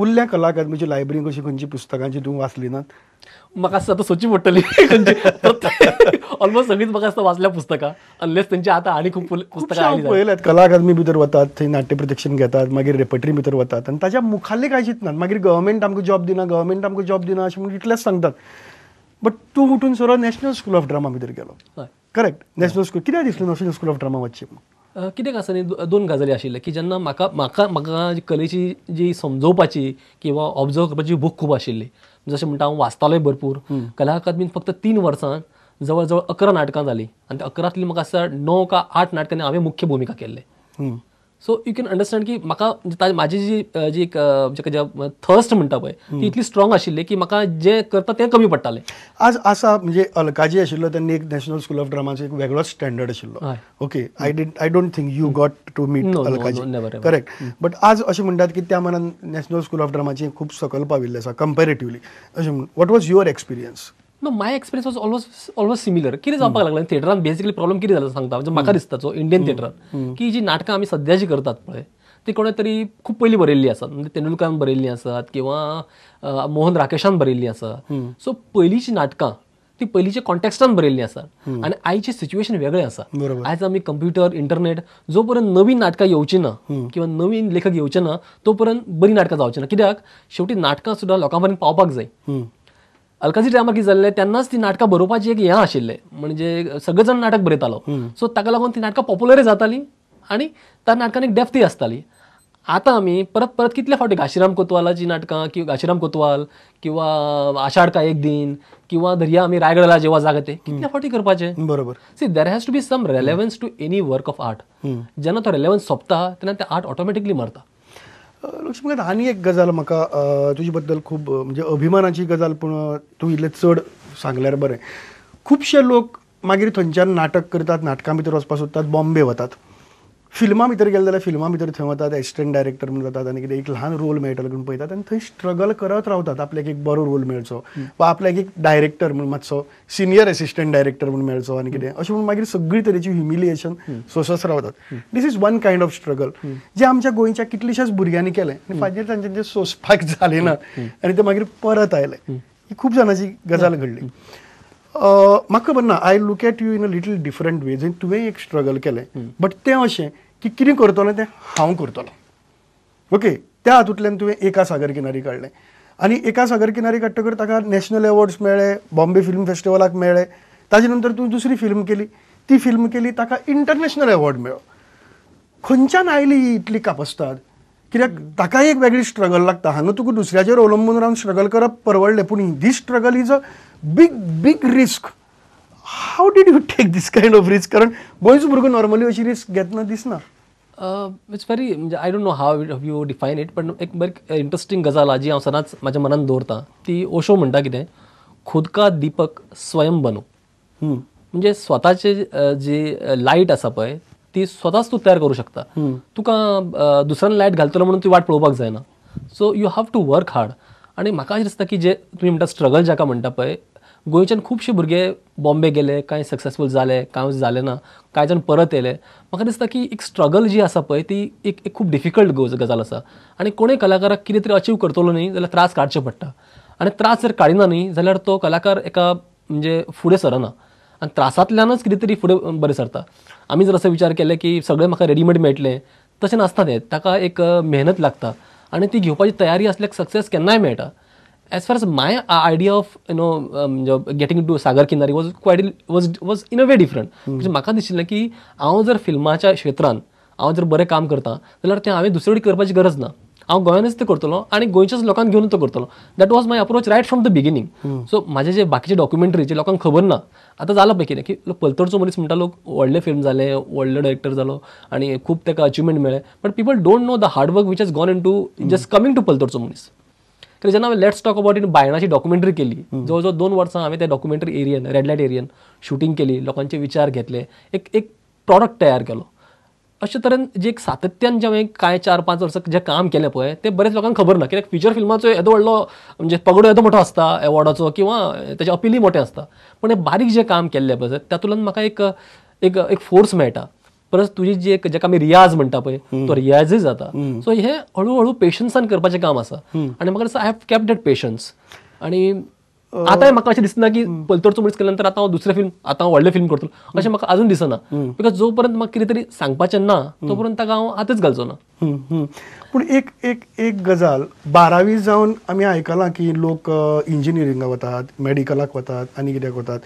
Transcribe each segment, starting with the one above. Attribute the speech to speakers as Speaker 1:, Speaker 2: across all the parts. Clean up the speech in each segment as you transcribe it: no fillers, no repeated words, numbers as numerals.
Speaker 1: उरल्या कला अकादमीची लायब्ररी कशी खंयची पुस्तकांची तूं वाचली ना?
Speaker 2: म्हाका आतां सोदची पडटली ऑलमोस्ट सगळींच म्हाका आसता वाचल्या पुस्तकां, अनलेस तेंची आतां आनी खूब पुस्तकां आयली.
Speaker 1: पळयल्यात कला अकादमी भितर वतात, थंय नाट्य प्रदर्शन घेतात, मागीर रेपर्टरी भितर वतात आनी ताच्या मुखाल्ले कांय चिंतनात. मागीर गव्हर्मेंट आमकां जॉब दिना, गव्हर्मेंट आमकां जॉब दिना अशें म्हणून इतलेंच सांगतात. बट तूं उठून सरळ नॅशनल स्कूल ऑफ ड्रामा भितर गेलो. करेक्ट. नॅशनल स्कूल कित्याक दिसलें नॅशनल स्कूल ऑफ ड्रामा वचचें?
Speaker 2: कित्याक आसा न्ही, दोन गजाली आशिल्ले की जेन्ना म्हाका म्हाका म्हाका कलेची जी समजोवपाची किंवा ऑब्जर्व करपाची भूक खूब आशिल्ली. जशें म्हणटा हांव वाचतालोय भरपूर. कला अकादमीन फक्त 3 वर्सां जवळ जवळ 11 नाटकां जालीं आनी त्या 11तलीं म्हाका आसा 9 का 8 नाटकांनी हांवें मुख्य भुमिका केल्ले. सो you can understand की म्हाका म्हाजी जी जी एक थर्स्ट म्हणटा पळय ती इतली स्ट्रॉंग आशिल्ली की म्हाका जें करता तें कमी पडटालें.
Speaker 1: आज आसा म्हणजे अलकाजी आशिल्लो तेन्ना एक नॅशनल स्कूल ऑफ ड्रामाचो एक वेगळोच स्टँडर्ड आशिल्लो. Okay, I don't think you got to meet Alkaji. Correct. But आज अशें म्हणटात की त्या मनान नॅशनल स्कूल ऑफ ड्रामाची खूब सकल पाविल्लें आसा कंपेरेटिवली. अशें म्हणून what was your experience?
Speaker 2: No, my experience was almost similar. कितें जावपाक लागलें थिएटरान बेसिकली प्रॉब्लम कितें जालो सांगता, म्हणजे म्हाका दिसता जो इंडियन थिएटरान की जी नाटकां आमी सद्या जी करतात पळय ती कोणे तरी खूब पयलीं बरयल्ली आसात, म्हणजे तेंडुलकरान बरयल्लीं आसात किंवा मोहन राकेशान बरयल्लीं आसात. सो पयलींचीं नाटकां ती पयलींच्या कॉन्टेक्स्टान बरयल्लीं आसात आनी आयची सिच्युएशन वेगळें आसा. आयज आमी कंप्युटर, इंटरनेट, जो पर्यंत नवीन नाटकां येवची ना किंवा नवीन लेखक येवचे ना तो पर्यंत बरीं नाटकां जावची ना. कित्याक शेवटी नाटकां सुद्दां लोकां पर्यंत पावपाक जाय. अलकाजी टायमार कितें जाल्लें तेन्नाच ती नाटकां बरोवपाची एक हें आशिल्लें, म्हणजे सगळे जाण नाटक बरयतालो. सो ताका लागून ती नाटकां पॉप्युलरूय जातालीं आनी त्या नाटकान एक डेप्थूय आसताली. आतां आमी परत परत कितले फावटी घाशीराम कोतवालाची नाटकां किंवा घाशीराम कोतवाल किंवा आषाढ का एक दिन किंवा दर्या आमी रायगडाला जेव्हा जागते कितले फावटी करपाचें.
Speaker 1: बरोबर.
Speaker 2: See there has to be some relevance to any work of art. जेन्ना तो रेलेवन्स सोंपता तेन्ना तें आर्ट ऑटोमॅटिकली मरता.
Speaker 1: लक्ष्मीकांत, आनी एक गजाल म्हाका तुजे बद्दल खूब म्हणजे अभिमानाची गजाल, पूण तूं इल्लें चड सांगल्यार बरें. खुबशे लोक मागीर थंयच्यान नाटक करतात, नाटकां भितर वचपाक सोदतात, बॉम्बे वतात, फिल्मां भितर गेले जाल्यार फिल्मां भितर थंय वतात, एसिस्टंट डायरेक्टर म्हूण जातात आनी कितें एक ल्हान रोल मेळटलो म्हूण पळयतात आनी थंय स्ट्रगल करत रावतात आपल्याक एक बरो रोल मेळचो वा आपल्याक एक डायरेक्टर म्हूण मातसो सिनियर एसिस्टंट डायरेक्टर म्हूण मेळचो आनी कितें अशें म्हूण मागीर सगळी तरेची ह्युमिलिएशन सोंसत रावतात. This is one kind of struggle जें आमच्या गोंयच्या कितल्याशाच भुरग्यांनी केलें आनी फाटीं तांच्यान तें सोंसपाक जालें ना आनी ते मागीर परत आयले. ही खूब जाणांची गजाल घडली. म्हाका खबर ना, I look at you in a little different way. जंय तुवें एक स्ट्रगल केलें बट तें अशें की कितें करतलें तें हांव करतलो. ओके, त्या हातूंतल्यान तुवें एका सागर किनारी काडलें आनी एका सागर किनारी काडटकर ताका नॅशनल एवॉर्ड्स मेळ्ळे, बॉम्बे फिल्म फेस्टिवलाक मेळ्ळे. ताजे नंतर तूं दुसरी फिल्म केली, ती फिल्म केली ताका इंटरनॅशनल एवॉर्ड मेळ्ळो. खंयच्यान आयली ही इतली कापस्ताद? कित्याक ताकाय एक वेगळी स्ट्रगल लागता. हांगा तुका दुसऱ्याचेर अवलंबून रावन स्ट्रगल करप परवडलें, पूण this struggle is a big big risk. How did you take this kind of risk? कारण गोंयचो भुरगो नॉर्मली अशी रिस्क घेतना दिसना.
Speaker 2: It's very, म्हणजे I don't know how you define it, पण एक बरी इंट्रस्टींग गजाल जी हांव सदांच म्हाज्या मनान दवरता ती ओशो म्हणटा कितें, खुद का दीपक स्वयं बनो. म्हणजे स्वताचे जी लायट आसा पळय ती स्वताच तूं तयार करूं शकता. तुका दुसऱ्यान लायट घालतलो म्हणून ती वाट पळोवपाक जायना. So you have to work hard. आनी म्हाका अशें दिसता की जे तुमी म्हणटा स्ट्रगल जाका म्हणटा पळय, गोंयच्यान खुबशे भुरगे बॉम्बे गेले, कांय सक्सेसफूल जाले, कांय जाले ना, कांय जाण परत येयले. म्हाका दिसता की एक स्ट्रगल जी आसा पळय ती एक खूब डिफिकल्ट गजाल आसा आनी कोणूय कलाकाराक कितें तरी अचीव करतलो न्ही जाल्यार त्रास काडचे पडटा आनी त्रास जर काडिना न्ही जाल्यार तो कलाकार एका म्हणजे फुडें सरना आनी त्रासांतल्यानच कितें तरी फुडें बरें सरता. आमी जर असो विचार केले की सगळें म्हाका रेडीमेड मेळटलें तशें नासता तें, ताका एक मेहनत लागता आनी ती घेवपाची तयारी आसल्यार सक्सेस केन्नाय मेळटा. As far as my idea of you know getting to Sagar Kinari was quite was in a way different. म्हणजे म्हाका दिशिल्लें की हांव जर फिल्माच्या क्षेत्रान हांव जर बरें काम करता जाल्यार तें हांवें दुसरे कडेन करपाची गरज ना, हांव गोंयानच तें करतलो आनी गोंयच्याच लोकांक घेवन तो करतलो. That was my approach right from the beginning. So म्हाजे जे बाकीचे डॉक्युमेंटरी जे लोकांक खबर ना, आतां जालां पळय कितें की पलतडचो मनीस म्हणटा लोक व्हडले फिल्म जाले, व्हडलो डायरेक्टर जालो आनी खूब ताका अचिवमेंट मेळ्ळें, but people don't know the hard work which has gone into just coming to पलतडचो मनीस. कित्याक जेन्ना हांवें let's talk about in बायणाची डॉक्युमेंटरी केली, जवळ जवळ 2 वर्सां हांवें त्या डॉक्युमेंटरी एरियन, रेड लायट एरियन शुटींग केली, लोकांचे विचार घेतले, एक एक प्रॉडक्ट तयार केलो. अशे तरेन जे एक सातत्यान जें हांवें कांय 4-5 वर्सां जें काम केलें पळय तें बरेच लोकांक खबर ना. कित्याक फिचर फिल्माचो येदो व्हडलो म्हणजे पगडो येदो मोठो आसता एवॉर्डाचो किंवा तेजें अपिलूय मोठें आसता, पूण हें बारीक जें काम केल्लें पळय तातूंतल्यान म्हाका एक एक एक फोर्स मेळटा. परत तुजी जी एक जेका आमी रियाज म्हणटा पळय तो रियाजय जाता. सो हे हळू हळू पेशन्सान करपाचें काम आसा आनी म्हाका दिसता I have kept that patience. आनी आतांय म्हाका अशें दिसना की पलतडचो मनीस केल्या नंतर आतां हांव दुसरें फिल्म, आतां हांव व्हडलें फिल्म करतलो अशें म्हाका अजून दिसना, because जो पर्यंत म्हाका कितें तरी सांगपाचें ना तो पर्यंत ताका हांव हातच घालचो ना.
Speaker 1: पूण एक एक एक गजाल 12वी जावन आमी आयकलां की लोक इंजिनियरिंगाक वतात, मेडिकलाक वतात आनी कित्याक वतात.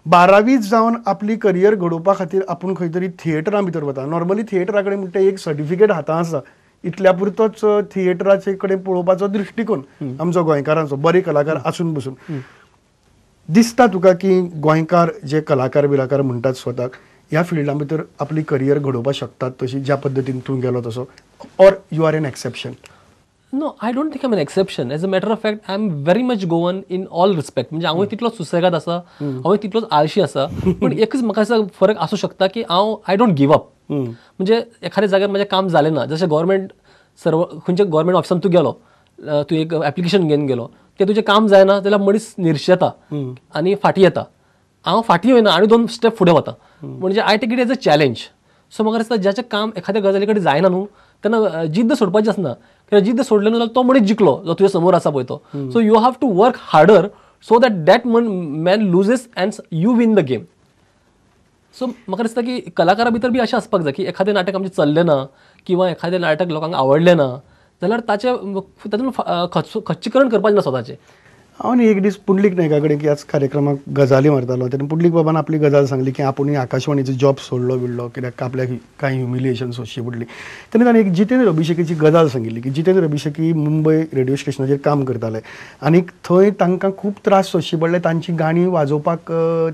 Speaker 1: 12वी जावन आपली करियर घडोवपा खातीर आपूण खंय तरी थिएटरा भितर वता. नॉर्मली थिएटरा कडेन म्हणटा एक सर्टिफिकेट हातांत आसा इतल्या पुरतोच थिएटराचे कडेन पळोवपाचो दृश्टिकोन आमचो गोंयकारांचो, बरे कलाकार आसून बसून. दिसता तुका की गोंयकार जे कलाकार बिलाकार म्हणटात स्वताक, ह्या फिल्डा भितर आपली करियर घडोवपाक शकतात तशी ज्या पद्दतीन तूं गेलो तसो, or you are an exception?
Speaker 2: No, I don't think I am an exception. As a matter of fact I am very much Goan in all respect. म्हणजे हांवूय तितलोच सुसेगाद आसा, हांवूय तितलोच आळशी आसा, पूण एकच म्हाका असो फरक आसूं शकता की हांव I don't give up. म्हणजे एखाद्या जाग्यार म्हजें काम जालें ना, जशें गव्हर्मेंट सर्व खंयच्या गव्हर्मेंट ऑफिसान तूं गेलो, तूं एक एप्लिकेशन घेवन गेलो, तें तुजें काम जायना जाल्यार मनीस निर्शेता आनी फाटीं येता. हांव फाटीं वयना आनी 2 स्टेप फुडें वता. म्हणजे I take it as a challenge. So म्हाका दिसता ज्याचें काम एखाद्या गजाली कडेन जायना न्हू तेन्ना जिद्द सोडपाची आसना, कित्याक जिद्द सोडलें न्हू जाल्यार तो मनीस जिखलो जो तुज्या समोर आसा पळय तो. So you have to work harder so that that man loses and you win the game. So म्हाका दिसता की कलाकारा भितर बी अशें आसपाक जाय की एखादें नाटक आमचें चल्लें ना किंवा एखादें नाटक लोकांक आवडलें ना जाल्यार ताचें तातूंत खच्चीकरण करपाचें ना स्वताचें.
Speaker 1: हांव न्ही एक दीस पुंडलीक नायका कडेन की आज कार्यक्रमाक गजाली मारतालो तेन्ना पुंडलीक बाबान आपली गजाल सांगली की आपूण आकाशवाणीचो जॉब सोडलो बिडलो कित्याक आपल्याक कांय ह्युमिलिएशन सोंसची पडली. तेन्ना ताणें एक जितेंद्र अभिषेकीची गजाल सांगिल्ली की जितेंद्र अभिषेकी मुंबय रेडिओ स्टेशनाचेर काम करताले आनी थंय तांकां खूब त्रास सोंसचे पडले, तांची गाणी वाजोवपाक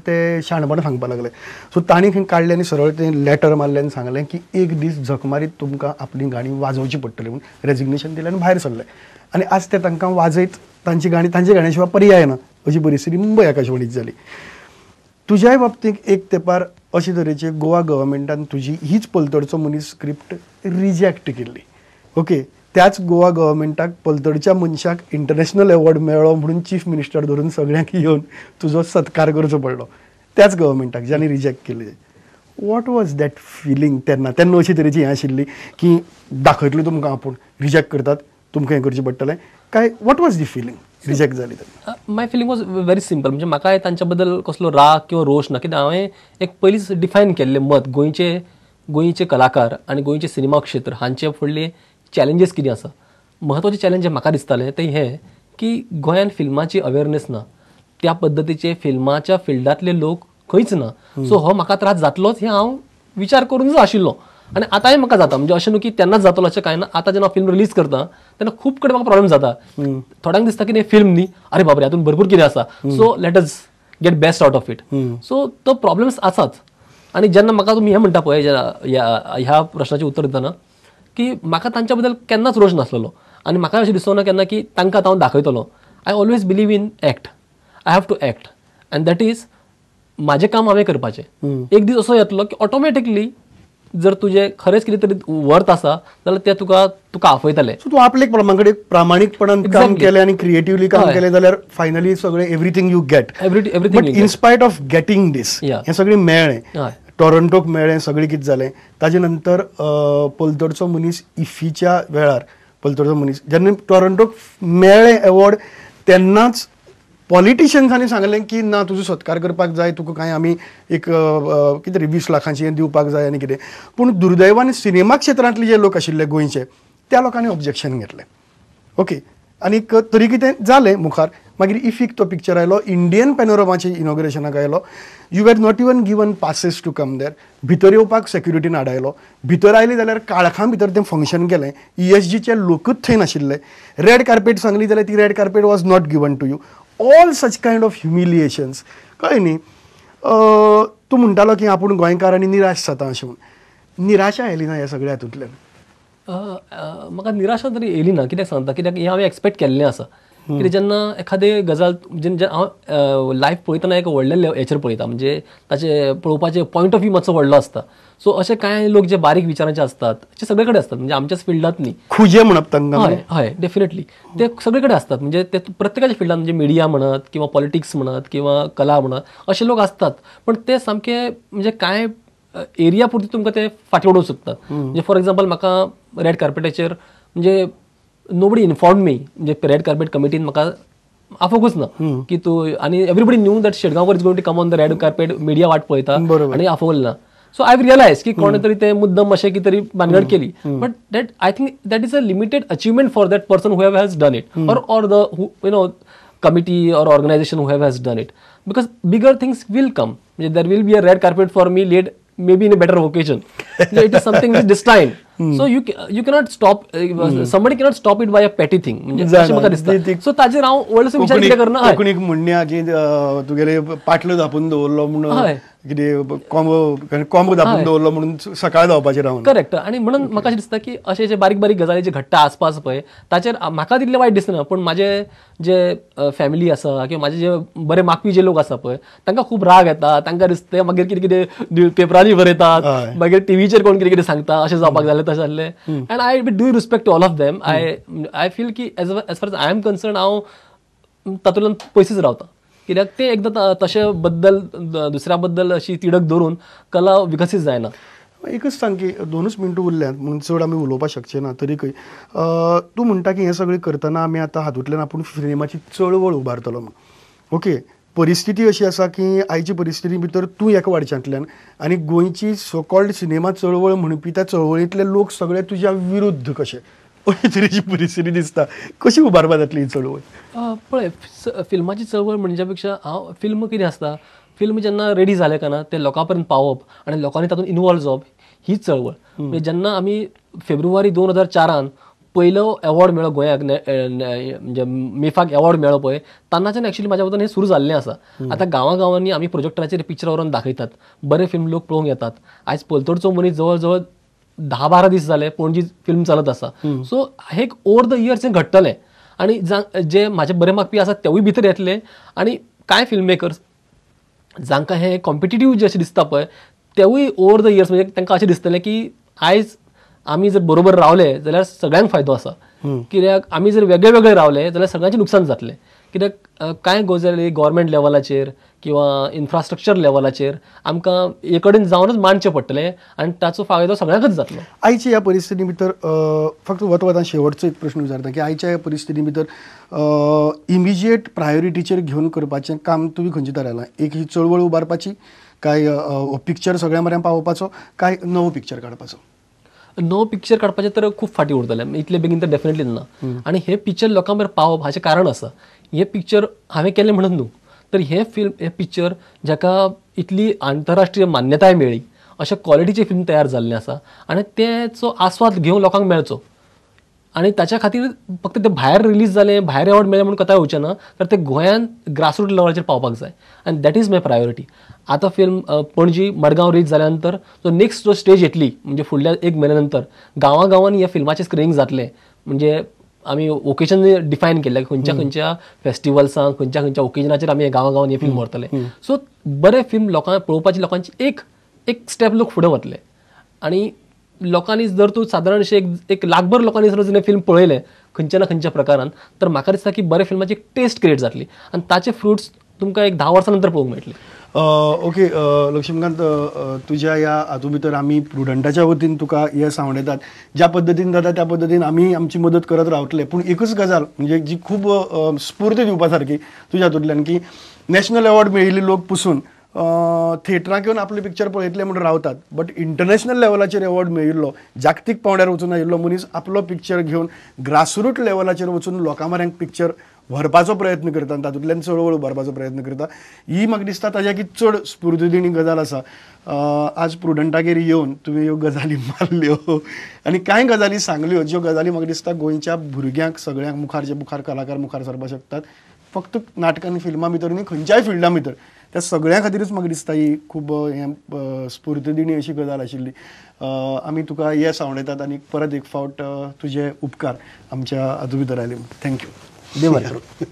Speaker 1: ते शाणपणां सांगपाक लागले. सो तांणी खंय काडलें आनी सरळ तें लॅटर मारलें आनी सांगलें की एक दीस झक मारीत तुमकां आपली गाणी वाजोवची पडटली म्हूण रेजिग्नेशन दिलें आनी भायर सरले. आनी आज ते तांकां वाजयत तांची गाणी तांच्या गाण्या शिवाय पर्याय ना अशी परिस्थिती मुंबय आकाशवाणीची जाली. तुज्याय बाबतींत एक तेंपार अशे तरेचे गोवा गव्हर्मेंटान तुजी हीच पलतडचो मनीस स्क्रिप्ट रिजेक्ट केल्ली. ओके, त्याच गोवा गव्हर्मेंटाक पलतडच्या मनशाक इंटरनॅशनल एवॉर्ड मेळ्ळो म्हणून चीफ मिनिस्टर धरून सगळ्यांक येवन तुजो सत्कार करचो पडलो त्याच गव्हर्मेंटाक ज्यांनी रिजेक्ट केल्ली. What was that feeling तेन्ना? तेन्ना अशे तरेची हें आशिल्ली की दाखयतलो तुमकां आपूण, रिजेक्ट करतात तुमकां हें करचें पडटलें काय? What was the feeling reject जाली तेन्ना?
Speaker 2: My feeling was very simple. म्हणजे म्हाका तांच्या बद्दल कसलो राग किंवा रोष ना, कित्याक हांवें एक पयलींच डिफायन केल्लें मत, गोंयचे कलाकार आनी गोंयचें सिनेमा क्षेत्र हांचे फुडले चॅलेंजीस कितें आसा. म्हत्वाचें चॅलेंज म्हाका दिसतालें तें हें की गोंयान फिल्माची अवेरनेस ना, त्या पद्दतीचे फिल्माच्या फिल्डांतले लोक खंयच ना. सो हो म्हाका त्रास जातलोच हें हांव विचार करूनच आशिल्लो आनी आतांय म्हाका जाता. म्हणजे अशें न्हू की तेन्नाच जातलो अशें कांय ना. आतां जेन्ना फिल्म रिलीज करता तेन्ना खूब कडेन म्हाका प्रॉब्लम जाता. थोड्यांक दिसता की फिल्म न्ही, अरे बाबरे हातूंत भरपूर कितें आसा, so let us get best out of it. So तो प्रॉब्लम्स आसाच. आनी जेन्ना म्हाका तुमी हें म्हणटा पळय ह्या प्रश्नाचें उत्तर दितना की म्हाका तांच्या बद्दल केन्नाच रोष नासलेलो आनी म्हाका अशें दिसना केन्ना की तांकां आतां हांव दाखयतलो. I always believe in act, I have to act and that is म्हाजें काम हांवें करपाचें. एक दीस असो येतलो की ऑटोमॅटिकली जर तुजें खरेंच कितें तरी वर्थ आसा जाल्यार ते तुका तुका आपयतले.
Speaker 1: सो तूं आपले प्रामाणीकपणान काम केलें आनी क्रिएटिवली काम केलें जाल्यार फायनली सगळें everything you get, but in spite of getting this हें सगळें मेळ्ळें, टोरंटोक मेळ्ळें, सगळें कितें जालें. ताजे नंतर पलतडचो मनीस इफ्फीच्या वेळार पलतडचो मनीस जेन्ना टोरंटोक मेळ्ळें एवॉर्ड तेन्नाच पॉलिटिशियन्सांनी सांगलें की ना तुजो सत्कार करपाक जाय, तुका कांय आमी एक कितें तरी 20 लाखांची हें दिवपाक जाय आनी कितें. पूण दुर्दैवान सिनेमा क्षेत्रांतले जे लोक आशिल्ले गोंयचे त्या लोकांनी ऑब्जेक्शन घेतलें. ओके, आनीक तरी कितें जालें मुखार मागीर इफीक तो पिक्चर आयलो, इंडियन पॅनोरमाचे इनॉग्रेशनाक आयलो. You were not even given passes to come there. भितर येवपाक सेक्युरिटीन आडायलो. भितर आयली जाल्यार काळखां भितर तें फंक्शन केलें. ESGचे लोकूच थंय नाशिल्ले. रेड कार्पेट सांगली जाल्यार ती red carpet was not given to you. All such kind of humiliations. कळ्ळें न्ही? तूं म्हणटालो की आपूण गोंयकार आनी निराश जाता अशें म्हूण. निराशा आयली ना ह्या सगळ्या हातूंतल्यान?
Speaker 2: म्हाका निराशा तरी येयली ना. कित्याक सांगता, कित्याक हें हांवें एक्सपेक्ट केल्लें आसा. कित्याक जेन्ना एखादें गजाल जेन्ना हांव लायफ पळयतना एक व्हडले हेचेर पळयता, म्हणजे ताचे पळोवपाचें पॉयंट ऑफ व्यू मातसो व्हडलो आसता. सो अशे कांय लोक जे बारीक विचारांचे आसतात ते सगळे कडेन आसतात, म्हणजे आमच्याच फिल्डांत न्ही.
Speaker 1: खुजे म्हणप तांकां?
Speaker 2: हय हय, डेफिनेटली ते सगळे कडेन आसतात. म्हणजे ते प्रत्येकाच्या फिल्डांत, म्हणजे मिडिया म्हणत किंवा पॉलिटिक्स म्हणत किंवा कला म्हणत अशे लोक आसतात. पण ते सामके म्हणजे कांय एरिया पुरती तुमकां ते फाटीं उडोवंक शकतात. म्हणजे फॉर एग्जाम्पल म्हाका रेड कार्पेटाचेर म्हणजे नोबडी इन्फॉर्म मी, म्हणजे रेड कार्पेट कमिटीन म्हाका आफोवकूच ना की तूं, आनी everybody knew that Shetgaonkar is going to come on the red carpet, media वाट पळयता आनी आफोवलें ना. सो I realise की कोणे तरी ते मुद्दम अशें कितें तरी भानगड केली, but that I think that is a limited achievement for that person who have has done it or the you know committee or organization who have has done it, because bigger things will come. म्हणजे there will be a red carpet for me late maybe in a better vocation. It is something which destined. So you cannot stop, somebody cannot stop it by a petty thing. म्हणजे अशें म्हाका दिसता. So ताजेर हांव व्हडलोसो विचार कितें करना.
Speaker 1: कोंकणीक म्हणण्या की तुगेले पाटलो धापून दवरलो म्हणून कितें कोंबो कोंबो धापून दवरलो म्हणून सकाळ धांवपाचें रावन.
Speaker 2: करेक्ट. आनी म्हणून म्हाका अशें दिसता की अशे जे बारीक बारीक गजाली जे घडटा आसपास पळय ताचेर म्हाका तितलें वायट दिसना, पूण म्हाजे जे फॅमिली आसा किंवा म्हाजे जे बरे मागपी जे लोक आसा पळय तांकां खूब राग येता, तांकां दिसता मागीर कितें कितें पेपरांनी बरयतात, मागीर टिवीचेर कोण कितें कितें सांगता अशें जावपाक जालें तशें जालें. And I with due respect to all of them, I feel की as far as I am concern हांव तातूंतल्यान पयसूच रावता, कित्याक ते एकदां तशे बद्दल दुसऱ्या बद्दल अशी तिडक धरून कला विकसीत जायना.
Speaker 1: एकच सांग की दोनूच मिनटां उरल्यात म्हणून चड आमी उलोवपाक शकचे ना, तरीकय तूं म्हणटा की हें सगळें करतना आमी आतां हातूंतल्यान आपूण सिनेमाची चळवळ उबारतलो म्हूण. ओके, परिस्थिती अशी आसा की आयची परिस्थिती भितर तूं एका वाडच्यांतल्यान आनी गोंयची सो कॉल्ड सिनेमा चळवळ म्हणपी त्या चळवळींतले लोक सगळे तुज्या विरुद्ध कशे अशी तरेची परिस्थिती दिसता, कशी उबारपा जातली ही चळवळ?
Speaker 2: पळय, फिल्माची चळवळ म्हणच्या पेक्षा हांव फिल्म कितें आसता, फिल्म जेन्ना रेडी जालें काय ना तें लोकां पर्यंत पावप आनी लोकांनी तातूंत इनवॉल्व जावप ही चळवळ. म्हणजे जेन्ना आमी फेब्रुवारी 2004 पयलो एवॉर्ड मेळ्ळो गोंयाक, म्हणजे मेफाक एवॉर्ड मेळ्ळो पळय, तेन्नाच्यान एक्चुअली म्हाज्या वतान हें सुरू जाल्लें आसा. आतां गांवां गांवांनी आमी प्रोजेक्टराचेर पिक्चर व्हरून दाखयतात, बरे फिल्म लोक पळोवंक येतात. आयज पलतडचो मनीस जवळ जवळ 10-12 दीस जाले पणजी फिल्म चलत आसा. सो हे ओवर the years हें घडटलें आनी जे म्हाजे बरे मागपी आसा तेवूय भितर येतले आनी कांय फिल्म मेकर्स जांकां हें कॉम्पिटिटीव जें अशें दिसता पळय तेवूय ओवर the years म्हणजे तांकां अशें दिसतलें की आयज आमी जर बरोबर रावले जाल्यार सगळ्यांक फायदो आसा, कित्याक आमी जर वेगळे वेगळे रावले जाल्यार सगळ्यांचें नुकसान जातलें. कित्याक कांय गजाली गव्हर्मेंट लेवलाचेर किंवा इन्फ्रास्ट्रक्चर लेवलाचेर आमकां एक कडेन जावनच मांडचें पडटलें आनी ताचो फायदो सगळ्यांकच जातलो.
Speaker 1: आयच्या ह्या परिस्थिती भितर फक्त वता वता शेवटचो एक प्रश्न विचारता की आयच्या ह्या परिस्थिती भितर इमिजिएट प्रायोरिटीचेर घेवन करपाचें काम तुवें खंयचें थारायलां? एक ही चळवळ उबारपाची, काय पिक्चर सगळ्यां बऱ्यान पावोवपाचो, काय नवो पिक्चर काडपाचो?
Speaker 2: नवो पिक्चर काडपाचें तर खूब फाटीं उरतलें, इतले बेगीन तर डेफिनेटली ना. आनी हें पिक्चर लोकां मेरेन पावप हाचें कारण आसा, हें पिक्चर हांवें केलें म्हणून न्हू, तर हें फिल्म हें पिक्चर जाका इतली आंतरराष्ट्रीय मान्यताय मेळ्ळी अशें क्वॉलिटीचें फिल्म तयार जाल्लें आसा आनी तेचो आस्वाद घेवन लोकांक मेळचो आनी ताच्या खातीर फक्त ते भायर रिलीज जालें भायर एवॉर्ड मेळ्ळें म्हणून कथा येवचें ना, तर ते गोंयांत ग्रासरूट लेवलाचेर पावपाक जाय आनी that is my priority. आतां फिल्म पणजी मडगांव रिलीज जाल्या नंतर जो नेक्स्ट जो स्टेज येतली म्हणजे फुडल्या एक म्हयन्या नंतर गांवां गांवांनी ह्या फिल्माचें स्क्रिनींग जातलें. म्हणजे आमी ओकेजन डिफायन केल्लें खंयच्या खंयच्या फेस्टिवल्सांक खंयच्या खंयच्या ओकेजनाचेर आमी गांवां गांवांनी हे फिल्म व्हरतले. सो बरें फिल्म लोकांक पळोवपाची लोकांची एक एक स्टेप लोक फुडें वतले आनी लोकांनी जर तूं सादारणशें एक लाखभर लोकांनी जर हें फिल्म पळयलें खंयच्या ना खंयच्या प्रकारान तर म्हाका दिसता की बऱ्या फिल्माची टेस्ट क्रिएट जातली आनी ताचे फ्रुट्स तुमकां एक 10 वर्सां नंतर पळोवंक मेळटले.
Speaker 1: ओके लक्ष्मीकांत, तुज्या ह्या हातूंत भितर आमी प्रुडंटाच्या वतीन तुका येस आंवडेतात, ज्या पद्दतीन जाता त्या पद्दतीन आमी आमची मदत करत रावतले. पूण एकूच गजाल म्हणजे जी खूब स्फूर्त दिवपा सारकी तुज्या हातूंतल्यान की नॅशनल एवॉर्ड मेळिल्ले लोक पसून थिएटराक येवन आपलें पिक्चर पळयतले म्हणून रावतात, बट इंटरनॅशनल लेवलाचेर एवॉर्ड मेळिल्लो जागतीक पांवड्यार वचून आयिल्लो मनीस आपलो पिक्चर घेवन ग्रासरूट लेवलाचेर वचून लोकां म्हऱ्यांत पिक्चर व्हरपाचो प्रयत्न करता आनी तातूंतल्यान चळवळ उबारपाचो प्रयत्न करता. ही म्हाका दिसता ताज्या की चड स्फूर्तदिणी गजाल आसा. आज प्रुडंटागेर येवन तुवें ह्यो गजाली मारल्यो आनी कांय गजाली सांगल्यो ज्यो गजाली म्हाका दिसता गोंयच्या भुरग्यांक सगळ्यांक मुखार जे मुखार कलाकार मुखार सरपाक शकतात, फक्त नाटकां आनी फिल्मां भितर न्ही खंयच्याय फिल्डा भितर, त्या सगळ्यां खातीरूच म्हाका दिसता ही खूब हें स्फूर्तदिणी अशी गजाल आशिल्ली. आमी तुका येस आंवडेतात आनी परत एक फावट तुजे उपकार आमच्या हातूंत भितर आयले. Thank you.
Speaker 2: देव बरें करूं.